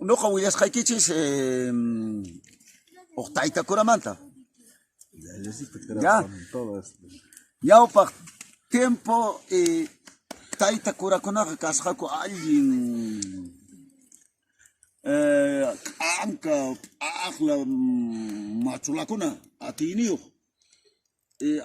Nuqa willasqaykichis huk tayta curamanta. Ya. Ñawpaq tiempo tayta curakunaqa kasqaku allin k'anka, p'aqla machulakuna atiyniyuq.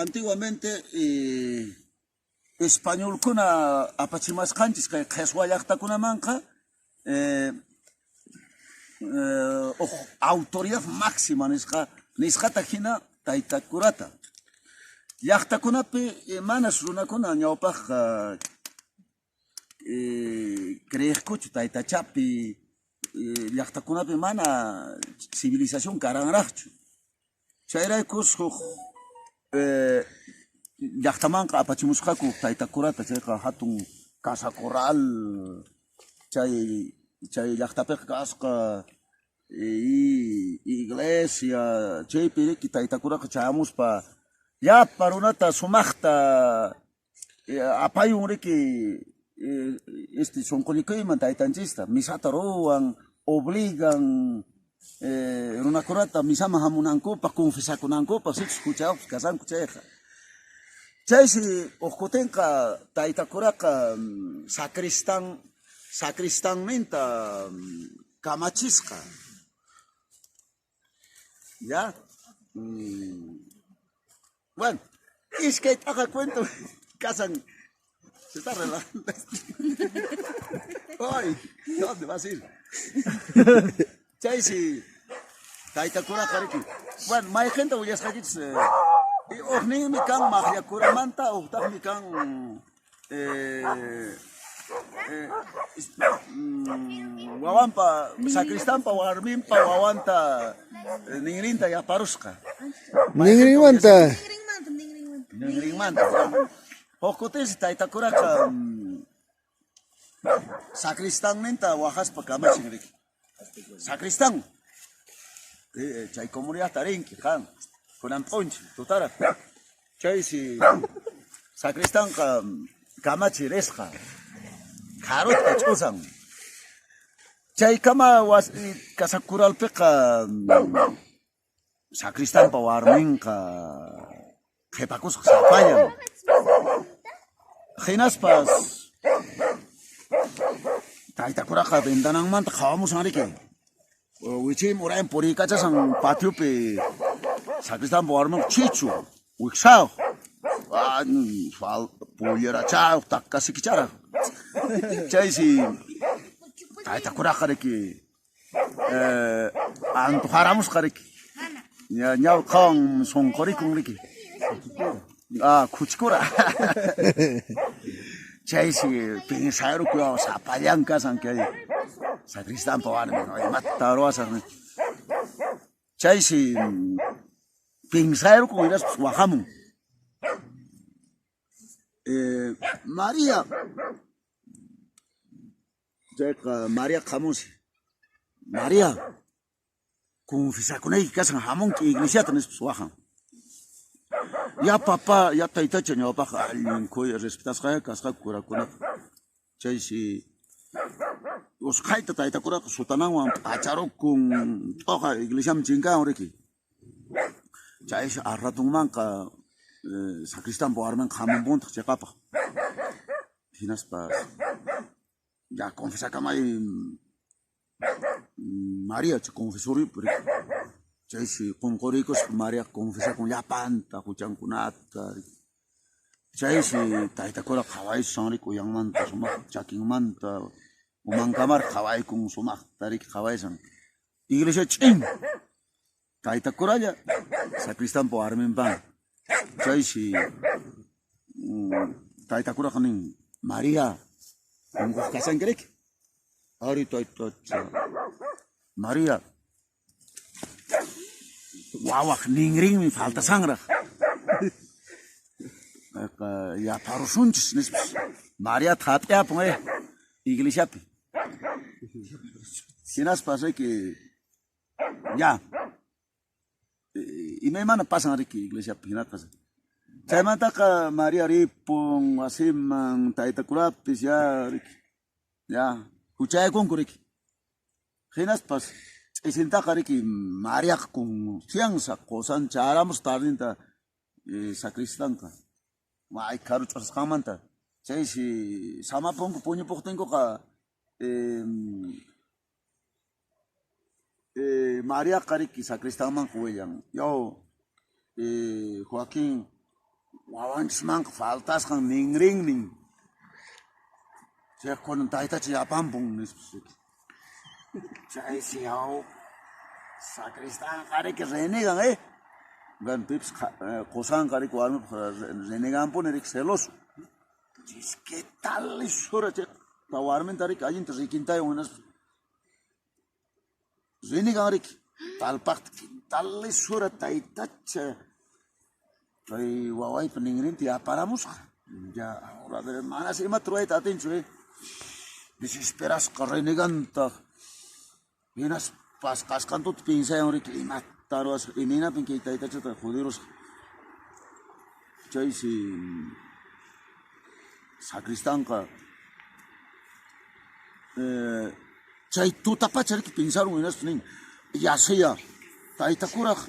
Antiguamente Españolkuna apachimasqanchis kay qheswa llaqtakunamanqa huk autoridad máxima nisqa nisqata hina tayta curata. Llaqtakunapi manas runakuna ñawpaqqa creeqkuchu taytachapi, llaqtakunapi mana civilización karanraqchu. Chayraykus huk llaqtamanqa apachimusqaku tayta curata, chayqa hatun casa corral chay chay llaqtapiqa kasqa iglesia chaypi riki tayta curaqa chayamuspa llapa runata sumaqta apayun riki este sunqullikuyman taytanchista misata ruwan obligan runakunata misaman hamunankupaq confesakunankupaq sichus huchayuqpas kashanku chayqa. Chaysi huk kutinqa tayta curaqa sacristan sacristanninta kamachisqa. Ya. Bueno, iskay t'aqa cuento kasan. Se está relajando. Ay, ¿dónde vas a ir? Chaysi tayta curaqa riki. Bueno, mayqinta willasqaykichis hukninmi kan maqlla curamanta, huktaqmi kan Wawanpa sacristanpa warminpa wawanta ninrinta yaparusqa. Ninrinmanta. Ninrinmanta. Huk kutinsi tayta curaqa sacristanninta waqaspa kamachin riki. Sacristán, chay comunidadta rinki qan, kunan p'unchay tutaraq. Chaysi sacristanqa kamachi risqa, kharuta ch'usan. Chaykama casa curalpiqa sacristanpa warminqa qhipakusqa sapallan. Hinaspas tayta curaqa ventananmanta qhawamusan riki. Wichiymi urayman puriykachasan patiopi sacristanpa warminqa chichu, wiksayuq, pollerachayuq, takkasikicharaq. Chaysi tayta curaqa riki antojaramusqa riki. Ña qhawan sunqurikun riki. Ah, khuchkura. Chaysi pinsayruku sapallan kasan kay sacristanpa warmin, imata ruwasaq nispa. Chaysi pinsayruku hinaspas waqamun. Maria Chayqa Mariaqa hamunsi. Maria, confesakunayki kashan hamunki iglesiata nispas waqan. Ya papá, ya taytacha ñawpaqqa allin khuya respetasqaya kasqaku curakunaqa. Chaysi usqhayta tayta curaqa sotananwan p'acharukun t'uqa iglesiaman chinkawan riki. Chaysi arratunmanqa sacristanpa warminqa hamunpuntaq cheqapaq. Hinaspa ya confesakamay Maria chay confesoriopi riki. Chaysi qunquriykuspa Mariaqa confesakun llapanta huchankunata. Chaysi tayta cura qhawaysan riki uyanmanta sumaq chakinmanta umankamaraq qhawaykun sumaqta riki qhawaysan. Iglesia ch'in tayta curalla sacristanpa warminpan. Chaysi tayta curaqa nin, Maria, unquq kashanki riki. Ari taytacha. Maria, wawaq ninrinmi faltasanraq. Yaparusunchis nispas. Mariata hap'iapun iglesiapi. Hinaspas riki ya imaymana pasan riki iglesiapi hinaspas. Chaymantaqa Maria ripun wasiman tayta curapis ya riki ya huchayakunku riki. Hinaspas ch'isintaqa riki Mariaqa confianza qusan chayaramus tardinta sacristanqa may karu ch'usasqanmanta. Chaysi samapunku puñupuqtinkuqa Mariaqa riki sacristanmanqa willan, Yaw Joaquín wawanchismanqa faltasqan ninrinnin. Chayqa kunan taytacha yapampun nispas riki. Chaysi yaw sacristanqa riki renegan eh. Bueno, pipis qusanqa riki warmipaq reneganpuni riki celoso. Chaysi qué tal lisura chayqa warminta riki allinta rikintayan hinaspa Renegan riki talpaqta qué tal lisura taytacha kay wawaypa ninrinta yaparamusqa. Ya ahora a ver manas imata ruwayta atinchu eh. Desesperasqa renegantaq hinaspas kasqantuta pinsayan riki imata ruwasaq imaynapin kay taytachata jodirusaq. Chaysi sacristanqa chay tutapacha riki pensarun hinaspa nin yasaya tayta kuraq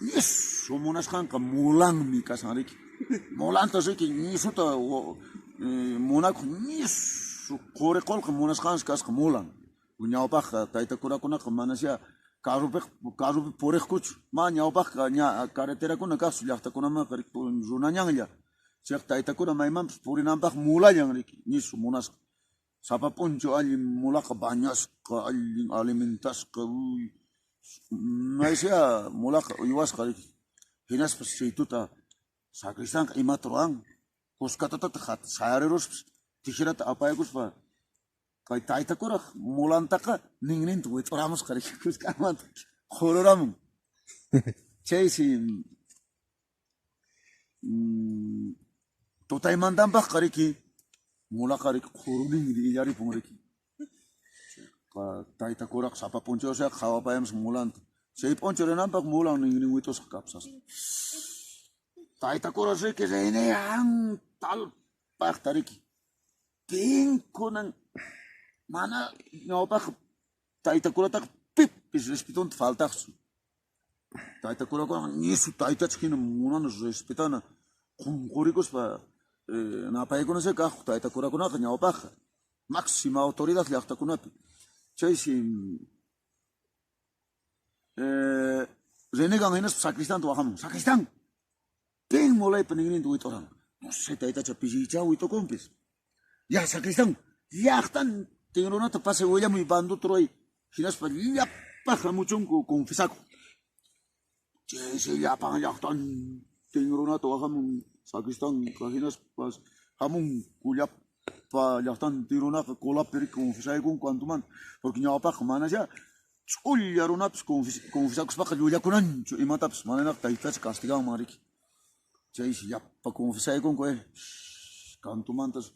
ñisu munasqanqa mulanmi kashan riki mulanta riki ñisuta munakuq ñisu quri qullqi munasqansi kasqa mulan. Ñawpaqqa tayta kurakunaqa manasya carropiqa carropi puriqkuchu. Ma ñawpaqqa ña carreterakuna kaqchu llaqtakunamanqa riki runañanlla. Chayqa taytakuna maymanpas purinanpaq mulallan riki ñisu munasqa. Sapa p'unchaw allin mulaqa bañasqa, allin alimentasqa, uy maysya mulaqa uywasqa riki. Hinaspas chay tuta sacristanqa imata ruwan kuskatatataq sayariruspas tijerata apaykuspa Kay tayta kuraq mulantaqa ninrinta wit'uramusqa riki kusk'anmanta qhururamun. Chaysi tutaymantanpaqqa riki mulaqa riki qhuruninri illaripun riki. Tayta kuraq sapa p'unchaw qhawapayamusqa mulanta. Chay p'unchaw rinanpaq mulan ninrin wit'usqa kapsasqa. Tayta kuraq riki riniyan talpaqta riki. Tinkunan mana ñawpaq tayta kurataqa pipis respetonta faltaqchu. Tayta kurakunaqa ñisu taytacha hina munana respetana qunqurikuspa napaykunasá kaq tayta kurakunaqa ñawpaqqa máxima autoridad llaqtakunapi. Chaysi renegan hinaspa sacristanta waqamun, Sacristán! Pin mulaypa ninrinta wit'uran? No sé, taytacha pishiychá wit'ukunpis. Ya, sacristán, llaqtan tin runata pasay willamuy banduta ruway, hinaspa llapa hamuchunku confesakuq. Chaysi llapan llaqtan tin runata wajamun sacristanqa hinaspas hamunku llapa llaqtantin runaqa colapi riki confesaykunku antumanta, porque ñawpaqqa manasya Ch'ulla runapis confesakuspaqa llullakunanchu imatapis mananaqa taytacha castiganman riki. Chaysi llapa confesaykunku eh kantumantas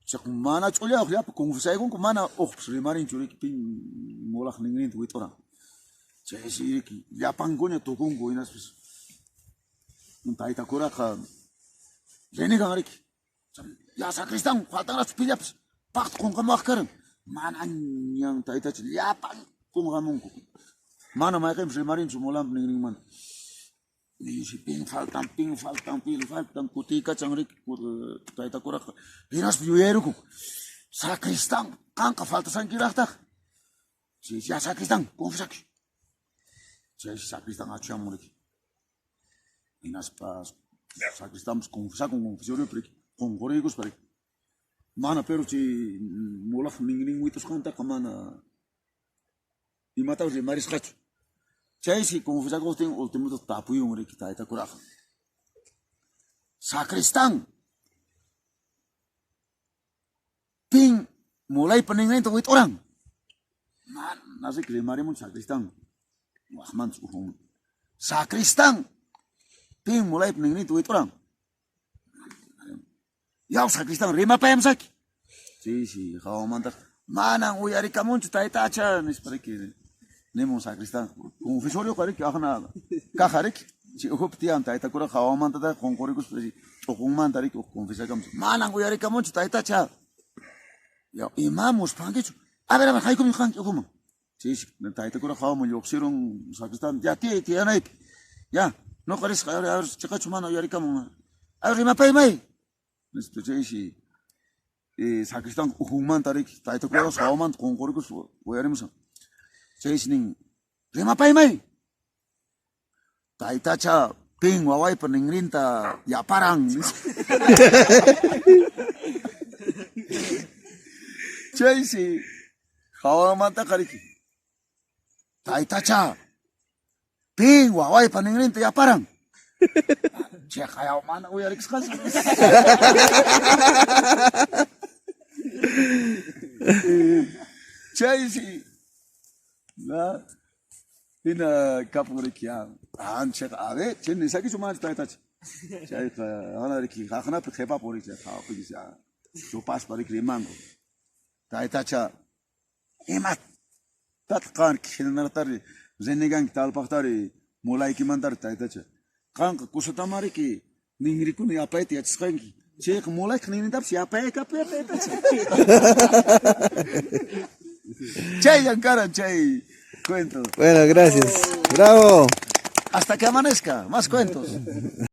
chaq mana ch'ullayuq llapa confesaykunku mana uqpis rimarinchu riki pin mulaq ninrinta wit'uran. Chaysi riki llapankuña tukunku hinaspis tayta kuraqa renegan riki. Ya sacristán, faltanraqchu pillapis paqta qunqamuwaq karan. Manañan taytacha llapan qunqamunku. Mana mayqinpis rimarinchu mulanpa ninrinmanta. Ninsi pin faltan, pin faltan, pin faltan, kutiykachan riki tayta kuraqa. Hinaspa yuyayrukun. Sacristán, qanqa faltasankiraqtaq. Ya sacristán, confesakuy. Chaysi sacristán achuyamun riki. Hinaspa sacristanpas confesakun confesoriopi riki, qunquriykuspa riki. Mana pero chay mulaq ninrin wit'usqantaqa mana imatapas rimarisqachu. Chaysi confesakuqtin ultimota tapuyun riki tayta kuraqa. Sacristán, pin mulaypa ninrinta wit'uran? Mana riki rimarimun sacristán. Waqmanta ujun. Sacristán, pin mulaypa ninrinta wit'uran? Yaw sacristán, rimapayamsaki. Chaysi hawamantaqa manan uyarikamunchu taytacha nispa riki nimun sacristán. Confesorioqa riki aqna caja riki. Chay ukhupi tiyan tayta kuraqa hawamantataq qunqurikuspa t'uqunmanta riki uj confesakamus. Manan uyarikamunchu taytacha. Yaw, ima muspankichu? A ver, a ver, haykumi qanki ukhuman. Chaysi tayta kuraq hawaman lluqsirun sacristán, ya tiyay tiyanaypi. Ya, noqa risqa, a ver, a ver, chiqachu mana uyarikamun. A ver, rimapaymay. Nispa chaysi eh, sacristán ukhunmanta riki, tayta kuraq hawamanta qunqurikuspa uyarimusan. Chaysi nin, rimapaymay. Taytacha pin wawaypa ninrinta yaparan. Chaysi hawamantaqa riki. Taytacha pin wawaypa ninrinta yaparan. Chayqa mana uyarikusqanchu. Chaysi na Hina kapun riki ya. Anchaqa a ver, chay nisakichu mana taytacha. Chayqa ana riki qaqnapi qhipapun riki qhawapikis ya. Chupaspa riki rimanku. Taytacha imatataq qan hinanatari reneganki talpaqtari mulaykimantari taytacha. Qanqa kusatamá riki ninrikuna yapayta yachasqanki. Chayqa mulaykiq ninrintapas yapaykapuya taytacha. Chayllan karan chay cuento. Bueno, gracias. Bravo. Hasta que amanezca, más cuentos.